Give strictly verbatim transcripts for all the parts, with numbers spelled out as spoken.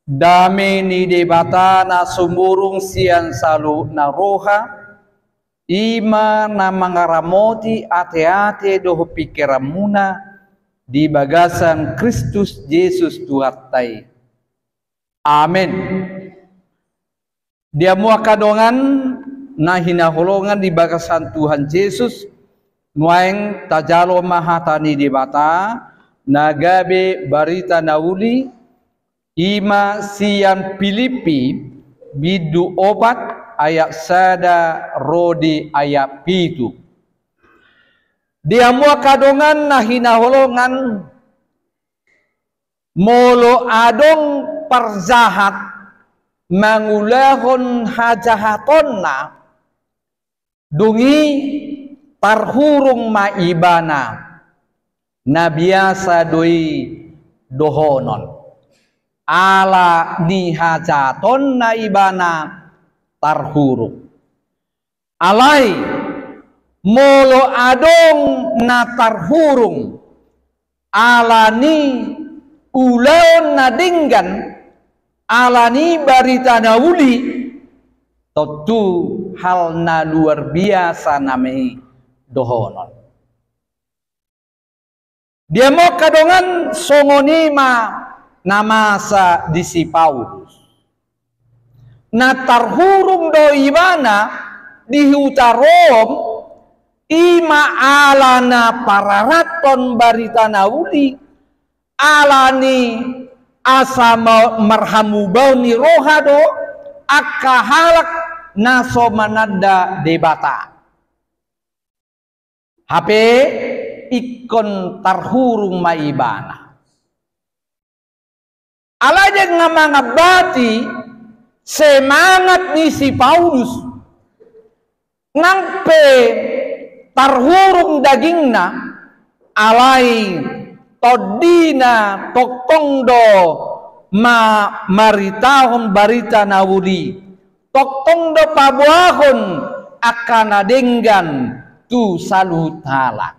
Dame ni Debata na sumurung sian saluhutna roha, i ma na mangaramoti ateate dohot pingkiranmuna di bagasan Kristus Jesus Tuhanta i. Amen. Di hamu angka dongan na hinaholongan di bagasan Tuhan Jesus, nuaeng tajalo ma hata ni Debata na gabe barita na uli, i ma sian Pilippi bindu opat ayat sada ro di ayat pitu. Di hamu angka dongan na hinaholongan, molo adong parjahat mangulahon hajahatonna, dung i tarhurung ma ibana, na biasa do i dohonon. Ala ni hajahatonna ibana tarhurung. Alai, molo adong na tarhurung ala ni ulaon na denggan, ala ni barita na uli, tontu hal na luar biasa nama i dohonon. Di hamu angka dongan, songon i ma na masa di si Paulus. Na tarhurung do ibana di huta Rom, i ma ala na pararathon barita na uli, ala ni asa ma-, marhamubaon ni roha do angka halak na so mananda Debata. Hape ingkon tarhurung ma ibana. Alai ndang na mangambati semangat ni si Paulus. Nang pe tarhurung dagingna, alai tondina tongtong do ma-, maritahon barita na uli. Tongtong do paboahon angka na denggan tu saluhut halak.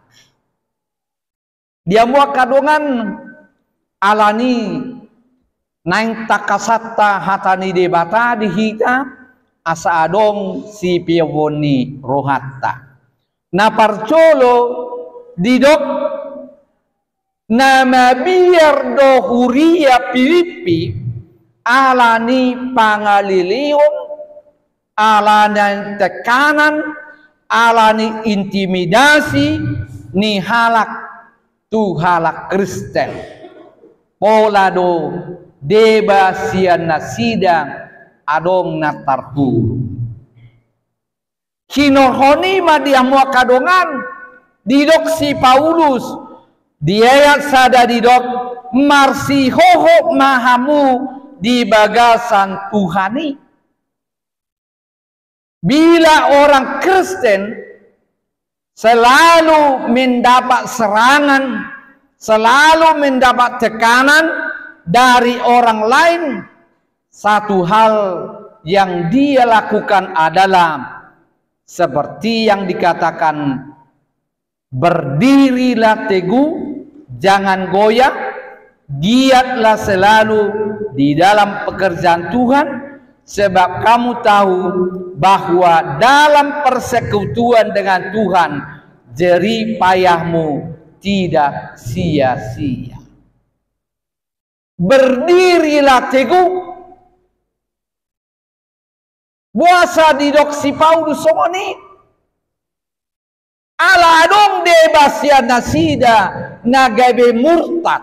Di hamu angka dongan, ala ni naeng tangkasanta hata ni Debata di hita, asa adong sipeopon ni rohanta. Na parjolo didok, na mabiar do huria Pilippi ala ni pangaleleon, ala ni tekanan, ala ni intimidasi ni halak tu halak Kristen. Pola do deba sian nasida adong na tarhurung. Hinorhon i ma di hamu angka dongan, didok si Paulus, di ayat sada didok, marsihohot ma hamu di bagasan Tuhan i. Bila orang Kristen selalu mendapat serangan, selalu mendapat tekanan dari orang lain, satu hal yang dia lakukan adalah seperti yang dikatakan, berdirilah teguh, jangan goyah, giatlah selalu di dalam pekerjaan Tuhan, sebab kamu tahu bahwa dalam persekutuan dengan Tuhan, jerih payahmu tidak sia-sia. Berdirilah teguh. Boasa didok si Paulus songon i? Ala adong deba sian nasida na gabe murtad.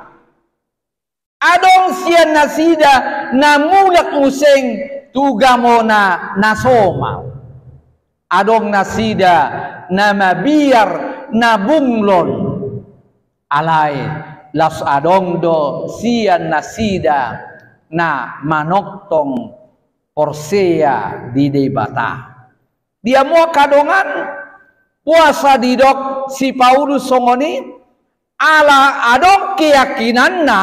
Adong sian nasida na mulak muse tu gamona na somal. Adong nasida na mabiar, na bunglon. Alai laos adong do sian nasida na manongtong porsea di Debata. Di hamu angka dongan, boasa didok si Paulus songon i? Ala adong keyakinanna,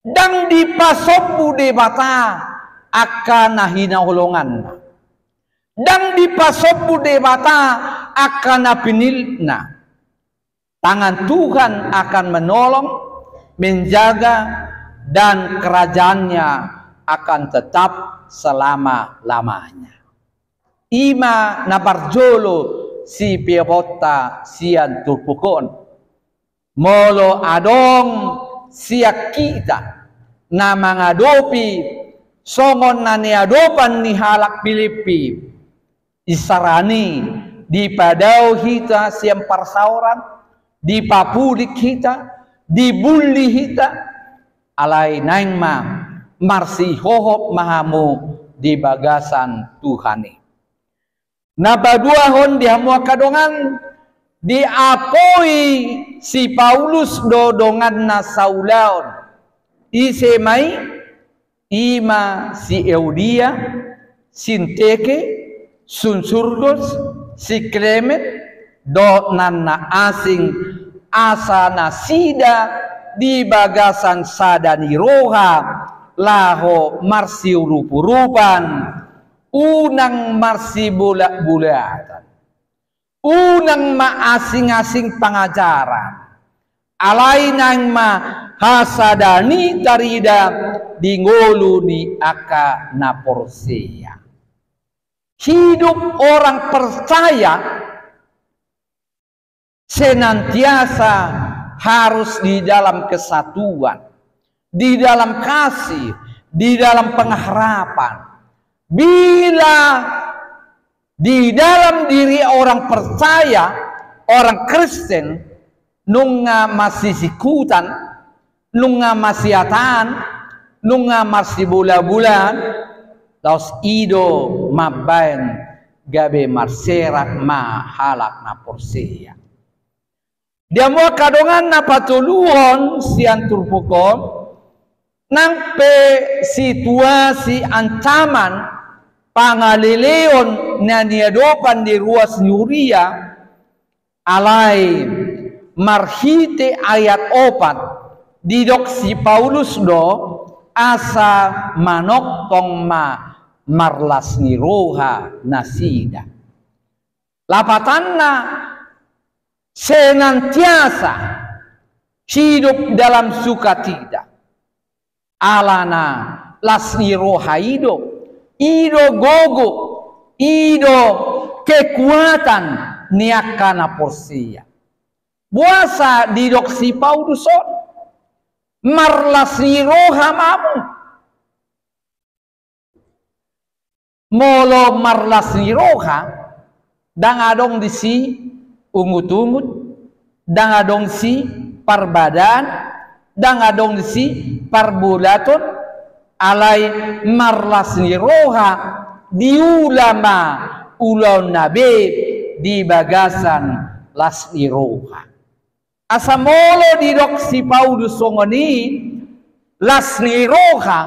ndang dipasombu Debata angka na hinaholonganna. Ndang dipasombu Debata angka na pinillitna. Tangan Tuhan akan menolong, menjaga, dan kerajaannya akan tetap selama-lamanya. I ma na parjolo sipeoponta sian turpuk on. Molo adong sian hita na mangadopi songon na niadopan ni halak Pilippi, isarani dipadao hita sian parsaoran, dipapudik hita, dibully hita, alai naeng ma marsihohot ma hamu di bagasan Tuhan i. Na paduahon di hamu angka dongan, diapoi si Paulus do donganna saulaon. Ise ma i? I ma si Euodia, Sintike, Sunsurgos, si Klemen, dohot na asing, asa nasida di bagasan sada ni roha laho marsiurup-urupan, unang marsibolat-bolatan, unang maasing-asing pangajaran, alai naeng ma hasadaan i tarida di ngolu ni angka na porsea. Hidup orang percaya senantiasa harus di dalam kesatuan, di dalam kasih, di dalam pengharapan. Bila di dalam diri orang percaya, orang Kristen, nunga masisikutan, nunga masiataan, nunga marsibola-bolaan, laos i do mambaen gabe marserak ma halak na porsea. Di hamu angka dongan, na patoluhon sian turpuk on, nang pe situasi ancaman pangaleleon na niadopan di ruas ni huria, alai marhite ayat opat didok si Paulus do asa manongtong ma marlas ni roha nasida. Lapatanna, senantiasa hidup dalam sukacita. Alana las ni roha i do, i do gogo, i do kekuatan ni angka na porsea. Boasa didok si Paulus on, marlas ni roha ma hamu. Molo marlas ni roha, ndang adong disi ungut-ungut, ndang adong disi parbadaan, ndang adong disi parbolaton, alai marlas ni roha diula ma ulaonna be di bagasan las ni roha. Asa molo didok si Paulus songon i, las ni roha,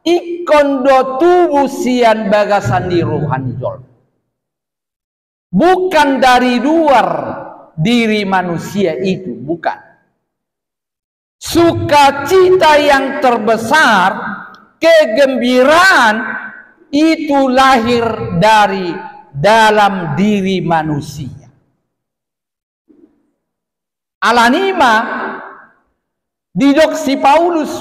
ingkon do tubu sian bagasan ni roha ni jolma. Bukan dari luar diri manusia itu, bukan. Sukacita yang terbesar, kegembiraan itu lahir dari dalam diri manusia. Alani i ma didok si Paulus,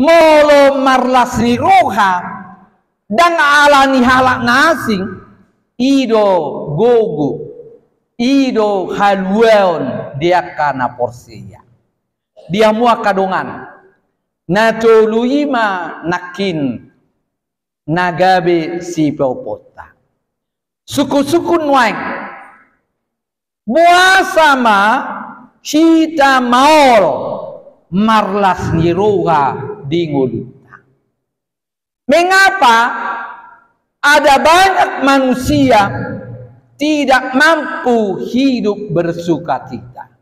molo marlas ni roha, ndang ala ni halak na asing, i do gogo, i do haluaon di angka na porsea. Di hamu angka dongan, na tolu i ma nangkin na gabe sipeoponta. Sungkun-sungkun nuaeng, boasa ma hita maol marlas ni roha di ngolunta? Mengapa ada banyak manusia tidak mampu hidup bersukacita?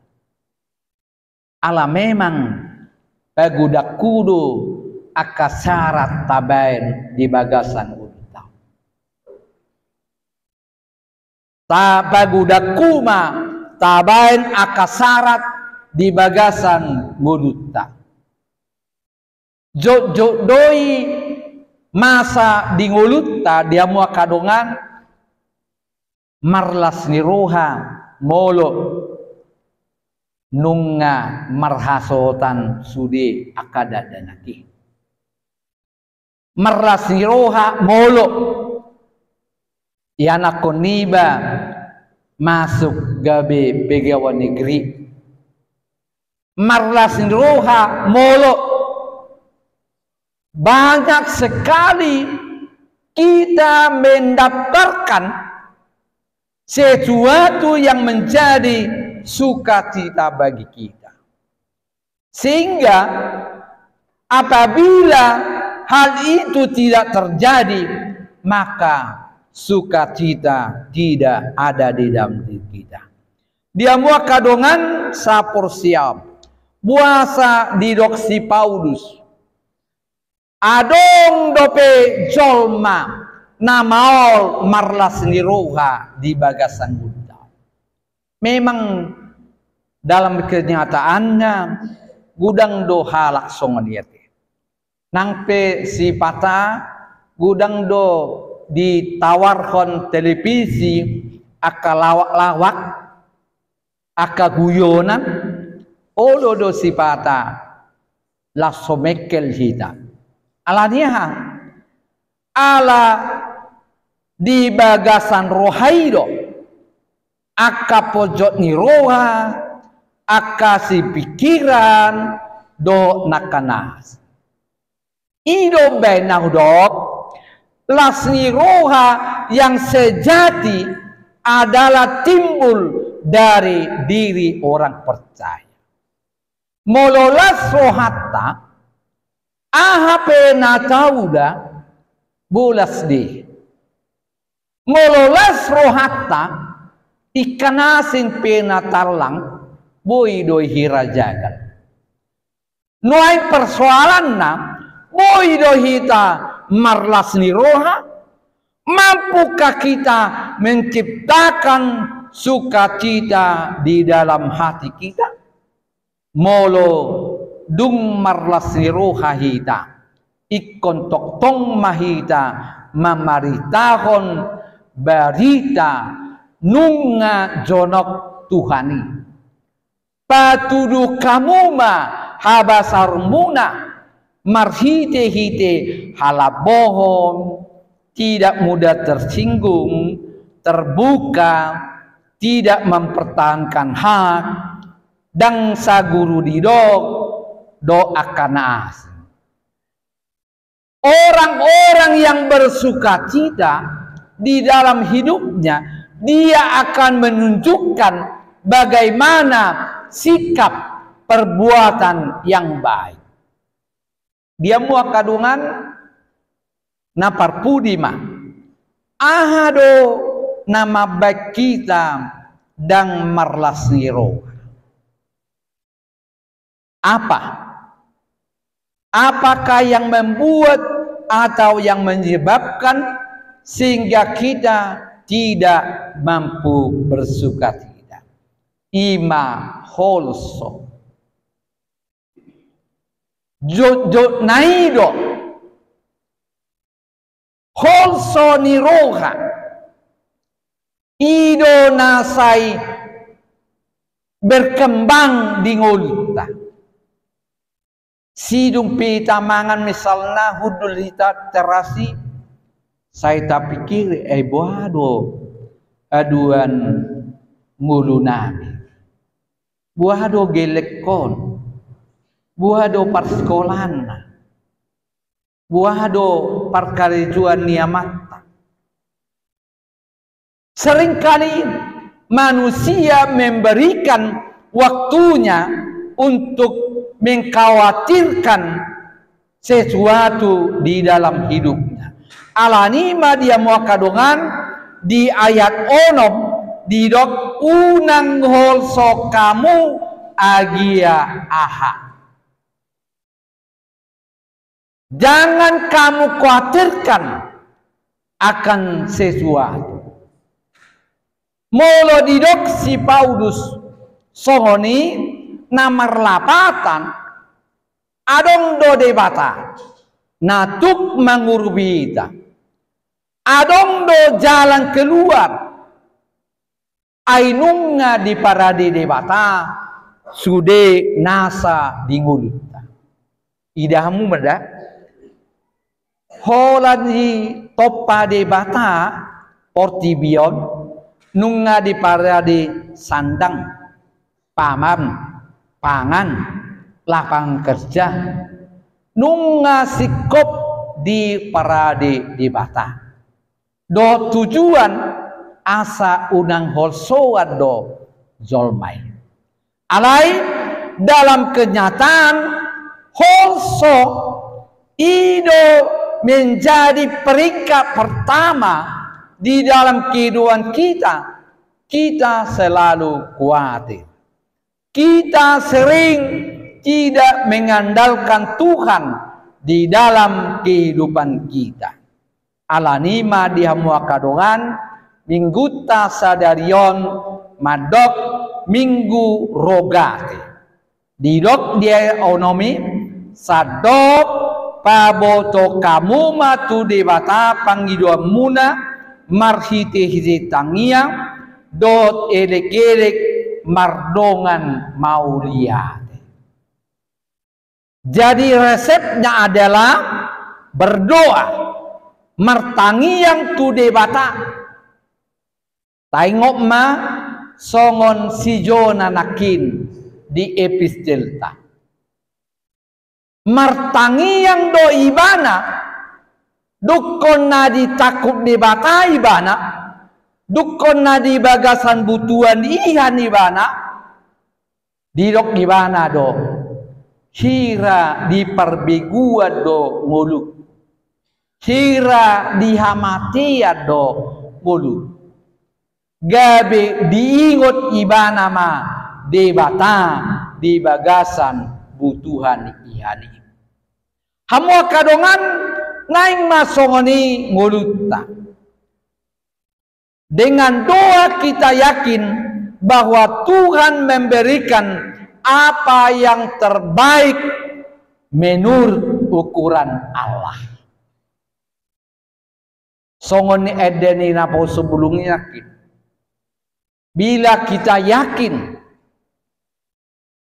Ala memang pagodangku do angka sarat tabaen di bagasan ngolunta. Ta-, pagodangku ma tabaen angka sarat di bagasan ngolunta. Jotjot do i masa di ngolunta, di hamu angka dongan, marlas ni roha molo nunga marhasohotan sude angka dakdanak i. Marlas ni roha molo ianakhon niba masuk gabe pegawai negeri. Marlas ni roha molo banyak sekali kita mendaftarkan sesuatu yang menjadi sukacita bagi kita. Sehingga apabila hal itu tidak terjadi, maka sukacita tidak ada di dalam diri kita. Di hamu angka dongan saporseaon, boasa didok si Paulus, adong dope jolma na maol marlas ni roha di bagasan ngoluna. Memang dalam kenyataannya godang do halak songon i ate. Nang pe sipata godang do ditawarhon televisi angka lawak-lawak, angka guyonan, olo do sipata laos so mengkel hita. Ala ni aha? Ala di bagasan roha i do angka pojok ni roha, angka sipingkiran dohot na angka na asing. I do umbaen na hudok, las ni roha yang sejati adalah timbul dari diri orang percaya. Molo las rohanta, aha pe na taula, boi las do i. Molo las rohanta, angka na asing pe na tarlang, boi do i hirajakan. Nuaeng persoalanna, boi do hita marlas ni roha? Mampuka kita menciptakan sukacita di dalam hati kita? Molo dung marlas ni roha hita, ingkon tongtong ma hita mamaritahon barita nunga jonok Tuhan i. Patuduh hamu ma habasahonmuna marhitehite halambohon, tidak mudah tersinggung, terbuka, tidak mempertahankan hak, ndang saguru didok, dohot angka na asing. Orang-orang yang bersukacita di dalam hidupnya, dia akan menunjukkan bagaimana sikap perbuatan yang baik. Di hamu angka dongan na parpudi ma, aha do na mambaen hita ndang marlas ni roha? Apa? Apakah yang membuat atau yang menyebabkan sehingga kita tidak mampu bersukacita? I ma holso. Jotjot na i do holso ni roha, i do na sai berkembang di ngolunta. Sidung pe hita mangan misalna, hundul hita teras i, sai tapikiri, ai boha do haduan ngolunami? Boha do gellengkon? Boha do parsikolaanna? Boha do parkarejoan ni amanta? Seringkali manusia memberikan waktunya untuk mengkhawatirkan sesuatu di dalam hidupnya. Alani i ma di hamu angka dongan, di ayat onom didok, unang holso hamu agia aha. Jangan kamu khawatirkan akan sesuatu. Molo didok si Paulus songon i, na marlapatan, adong do Debata na tuk mangurupi hita. Adong do jalan keluar. Ai nunga diparade Debata sude nasa di ngolunta. Ida hamu ma da, holan ditompa Debata portibi on, nunga diparade sandang, paman, pangan, lapangan kerja, nunga singkop diparade Debata. Dohot tujuan asa unang holsoan do jolma i. Alai dalam kenyataan, holso i do menjadi peringkat pertama di dalam kehidupan kita. Kita selalu khawatir. Kita sering tidak mengandalkan Tuhan di dalam kehidupan kita. Alani i ma di hamu angka dongan, minggunta sadari on mandok Minggu Rogate. Didok di ayat onom i, sandok paboto hamu ma tu Debata pangidoanmuna marhitehite tangiang dohot elekelek mardongan mauliate. Jadi resepnya adalah berdoa, martangiang tu Debata. Taingot ma songon si Jona nangkin di epistelta. Martangiang do ibana, dungkon na ditangkup Debata ibana, dungkon na di bagasan butuhan ihan ibana, didok ibana do, hira diparbeguan do ngolungku, hira dihamatean do ngolungku. Gabe diingot ibana ma Debata di bagasan butuhan ihan i. Hamu angka dongan, naeng ma songon i ngolunta. Dengan doa kita yakin bahwa Tuhan memberikan apa yang terbaik menurut ukuran Allah. Songon ni ende ni naposobulung i nangkin. Bila kita yakin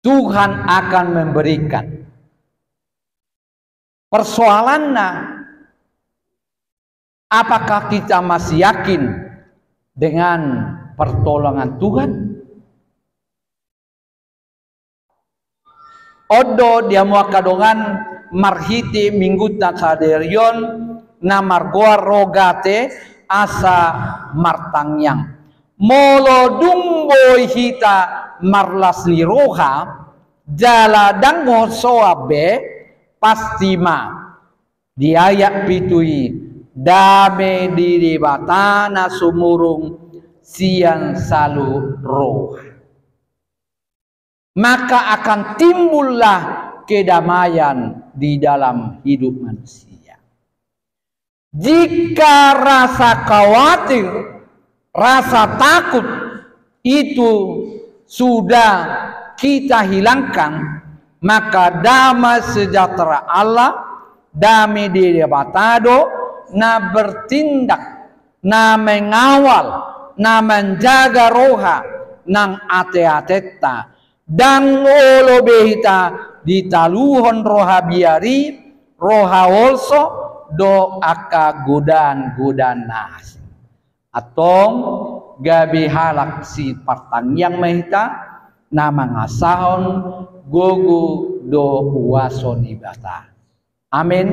Tuhan akan memberikan. Persoalannya, apakah kita masih yakin dengan pertolongan Tuhan? On do di hamu angka dongan marhite minggunta sadari on na margoar Rogate asa martangiang. Molo dung boi hita marlas ni roha, jala ndang holsoan be, pasti ma di ayat pitu i, dame ni Debata na sumurung sian saluhut roha. Maka akan timbullah kedamaian di dalam hidup manusia. Jika rasa khawatir, rasa takut itu sudah kita hilangkan, maka damai sejahtera Allah, dame ni Debata do na bertindak, na mengawal, na manjaga roha nang ateatenta. Ndang olo be hita ditaluhon roha biar i, roha holso dohot angka godaan-godaan na asing. Antong gabe halak sipartangiang ma hita, na mangasahon gogo dohot huaso ni Debata. Amen.